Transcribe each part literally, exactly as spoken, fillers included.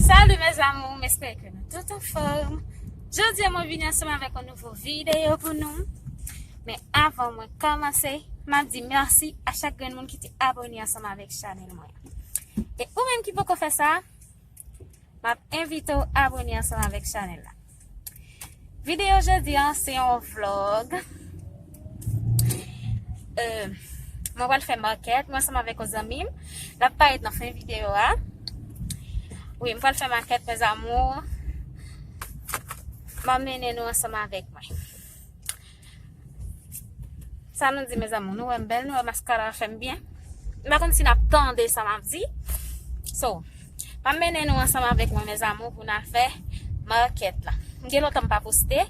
Salut mes amours, m espere ke nou tout anfòm. Jodi a mwen vini ansanm avèk yon nouvo videyo pou nou. Men avan mwen kòmanse, m ap di mèsi a chak grenn moun ki te abòne ansanm avèk chanèl mwen. E ou menm ki poko fè sa, m ap envite w abòne ansanm avèk chanèl la. Videyo jodi a se yon vlog. Euh, mwen pral fè makèt mwen ansanm avèk yon zanmi m. L ap parèt nan fen videyo a. Wi, mwen pral fè makèt mes amours. M ap mennen nou ansanm avèk mwen. Sa nou di mes amours, nou wè m bèl, nou wè maskara fè m byen. M pa konn si n ap tande sa m ap di. So, m ap mennen nou ansanm avèk mwen mes amours pou n al fè makèt la. M gen lontan m pa poste.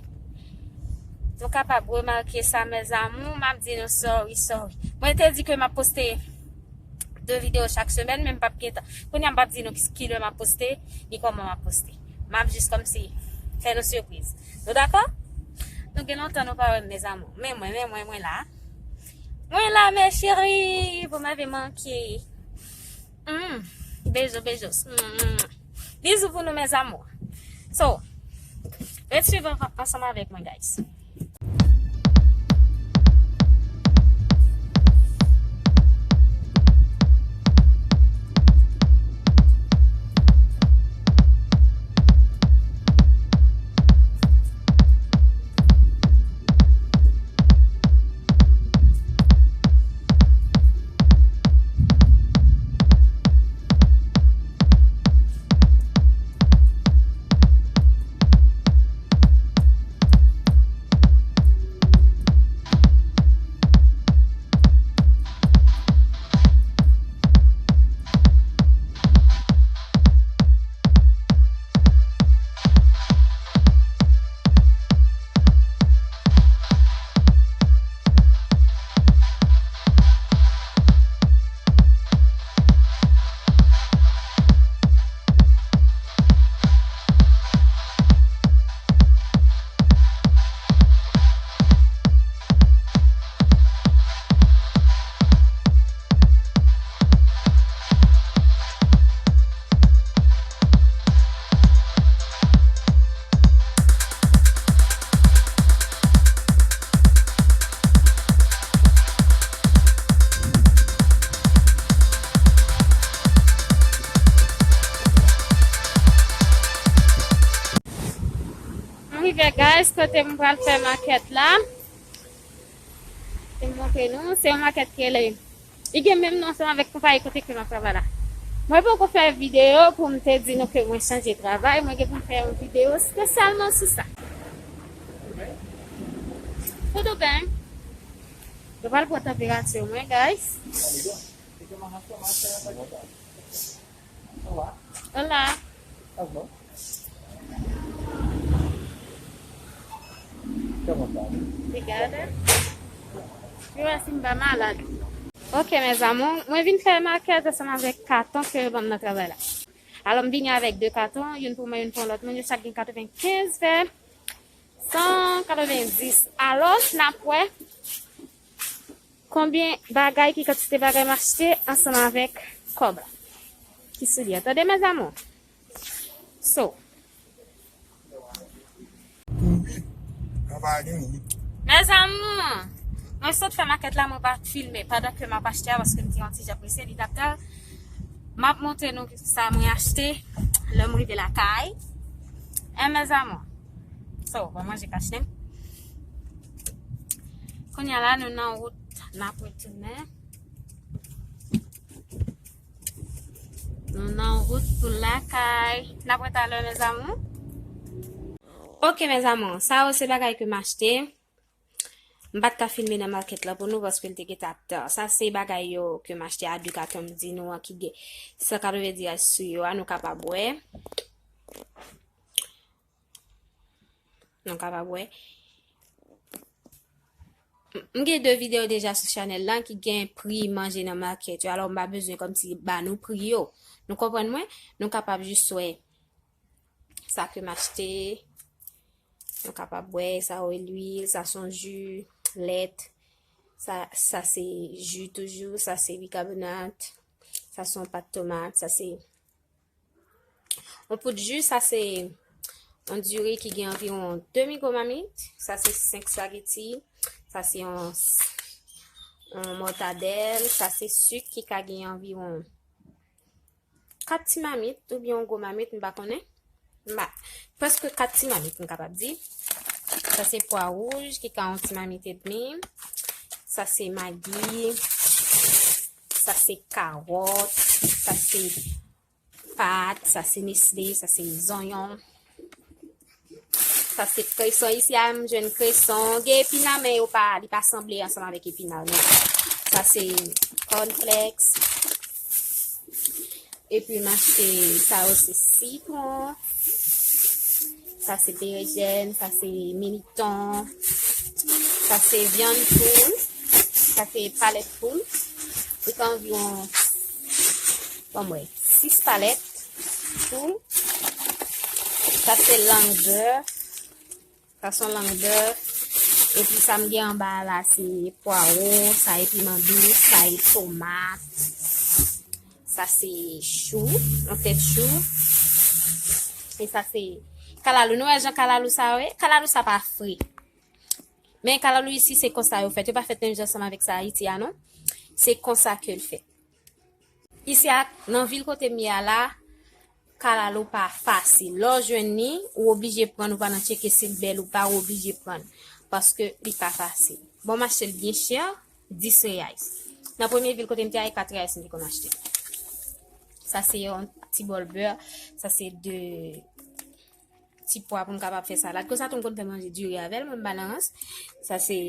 Nou kapab remake sa mes amours, m ap di nou sorry, sorry. Mwen te di ke m ap poste de videyo chak semèn, men m p ap gen tan. Kounye a m p ap di nou ki, kilè m ap poste, ni kòman m ap poste. M ap jis kòmsi fè nou sipriz. Nou dakò? Nou gen lontan nou pa wè m mes amours. Men mwen, men mwen, mwen la. Mwen la mes chéries, vous m'avez manqué. Mm. Beijos, beijos. Mm. Bizou pou nou mes amours. So, ret swiv an-, ansanm avèk mwen guys. M rive guys, kote m pral fè makèt la. Se m montre nou, se yon makèt ki rele. Li gen menm non ansanm avèk konpayi kote ke m ap travay la. Mwen poko fè videyo pou m te di nou ke mwen chanje travay, mwen gen pou m fè yon videyo espesyalman sou sa. Tudo bem? Yo pral pran tanperati mwen, guys. Hola. Obrigada. Yo wè si m pa malad. Ok mes amours, mwen vin fè makèt ansanm avèk katon ke yo ban m nan travay la. Alò m vini avèk de katon, youn pou mwen, youn pou lòt moun, yo chak gen katrevenkenz fè san katrevenndis. Alò n ap wè konbyen bagay, ki kantite bagay m achte ansanm avèk kòb la. Ki sou li a. Tande mes amours. So. Mes amours, mwen sot fè makèt la, mwen pa t filme pandan ke m ap achte a, paske m te yon ti jan prese, li t ap ta. M ap montre nou sa mwen achte lè m rive lakay. Hein, mes amours. So, bon, manje kachnen. Kounye a la, nou nan wout, n ap retounen. Nou nan wout pou lakay. N ap wè talè, mes amours. Ok, mes amours, sa yo se bagay ke m achte. M pa t ka filme nan makèt la pou nou paske l te gentan ap ta. Sa se bagay yo ke m achte a de katon m di nou an ki gen san katrevenndis sou yo a, nou kapab wè. Nou kapab wè. M, m gen de videyo deja sou chanèl la ki gen pri manje nan makèt yo. Alò, m pa bezwen kòmsi ba nou pri yo. Nou konprann mwen? Nou kapab jis wè sa ke m achte. Nou kapab wè, sa yo lwil, sa se yon ji, lèt. Sa, sa se ji toujou, sa se bikabonat. Sa se yon pat tomat, sa se, Yon poud ji, sa se yon diri ki gen anviwon demi gwo mamit. Sa se senk spageti. Sa se yon, yon mòtadèl. Sa se sik ki ka gen anviwon kat ti mamit oubyen yon gwo mamit, m pa konnen. M pa, prèske kat ti mamit, m kapab di. Sa se pwa wouj ki ka yon ti mamit edmi. Sa se magi. Sa se kawòt. Sa se pat, sa se nesle, sa se zonyon. Sa se kreson. Isi a, m jwenn kreson. Gen epina, men yo pa, li pa sanble ansanm avèk epina, non. Sa se cornflakes. Epi m achte, sa yo se sitwon. Sa se berejèn, sa se militon. Sa se vyann poul. Sa se palèt poul. Li ka anviwon, bon, mwen, sis palèt poul. Sa se lang bè. Sa se yon lang bè. Epi sa m gen anba a la, se pwawo, sa e piman dous, sa e tomat. Sa se chou, yon tèt chou. E sa se kalalou. Nou wè jan kalalou sa yo ye? Kalalou sa pa fre. Men kalalou isi, se konsa yo fèt. Yo pa fèt menm jan ansanm avèk sa Ayiti a, non. Se konsa ke l fèt. Isi a, nan vil kote m ye a la, kalalou pa fasil. Lè w jwenn li, ou oblije pran l, ou pa nan tcheke si l bèl ou pa, ou oblije pran l. Paske li pa fasil. Bon, m achte l byen chè, dis reais. Nan premye vil kote m te a, e kat reais m te konn achte l. Sa se yon ti bòl bè. Sa se de ti pwa pou m kapab fè salad. Konsa tou m konn fè manje diri avè l, mwen m pa nan rans. Sa se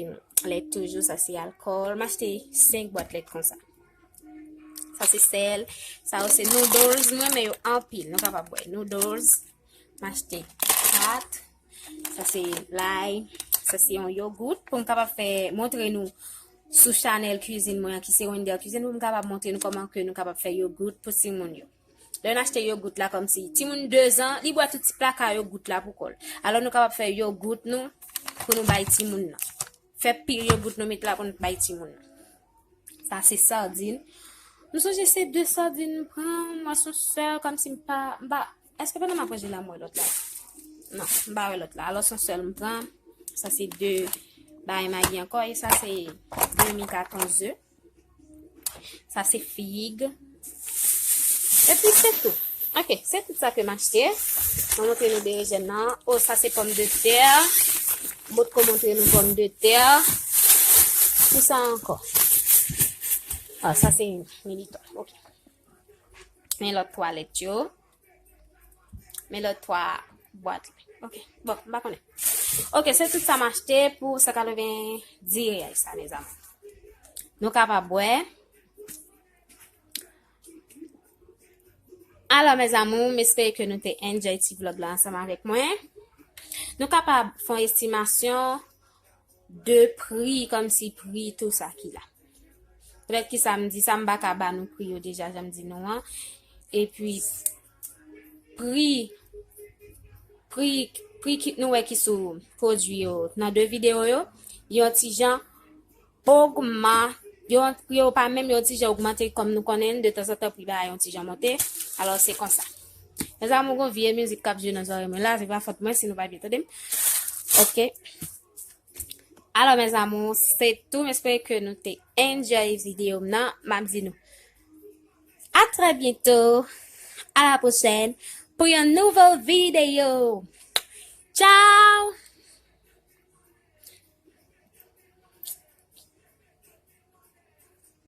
lèt toujou, sa se alkòl. M achte senk bwat lèt konsa. Sa se sèl. Sa yo se noodles, m renmen yo anpil. Nou kapab wè noodles. M achte pat. Sa se lay. Sa se yon yogout. Pou m kapab fè, montre nou sou chanèl kwizin mwen an, ki se Wender Cuisine, pou m kapab montre nou kòman ke nou kapab fè yogout pou timoun yo. Lè n achte yogout la kòmsi timoun dezan, li bwè tout ti plaka yogout la pou kò l. Alò nou kapab fè yogout nou pou nou bay timoun nan. Fè pil yogout nou met la pou nou bay timoun nan. Sa se sadin. M sonje se de sadin m pran, m wè se yon sèl, kòmsi m pa, m pa, èske pandan m ap manje la m wè lòt la? Non, m pa wè lòt la. Alò se yon sèl m pran. Sa se de bagay magi ankò, e sa se demi katon ze. Sa se fig. Epi se tou. Ok, se tout sa ke m achte. Mwen montre nou berejèn nan. Oh, sa se pòmdetè. M potko montre nou pòmdetè. Ki sa ankò? Ah, sa se militon. Ok. Men lòt twa lèt yo. Men lòt twa bwat la. Ok. Bon, m pa konnen. Ok, se tout sa m achte pou san katreven di reyal sa, mezanmi. Nou kapab wè. Alò, mes amours, m espere ke nou te enjoy ti vlog la ansanm avèk mwen. Nou kapab fè yon estimasyon de pri, kòmsi pri tou sa ki la. Petèt ki sa m di sa, m pa ka ba nou pri yo deja, jan m di nou an. Epi, pri, pri, pri ki nou wè ki sou pwodui yo nan de videyo yo, yon ti jan ogman-, yo, yo pa menm yon ti jan ogmante kòm nou konnen, detanzantan pri bagay yon ti jan monte. Alò, se konsa. Mes amours, gon vye mizik k ap jwe nan zòrèy mwen la, se pa fòt mwen si nou pa byen tande m. Ok. Alò, mes amours, se tou. M espere ke nou te enjoy videyo m nan. M ap di nou à très bientôt, à la prochaine, pour une nouvelle vidéo. Ciao!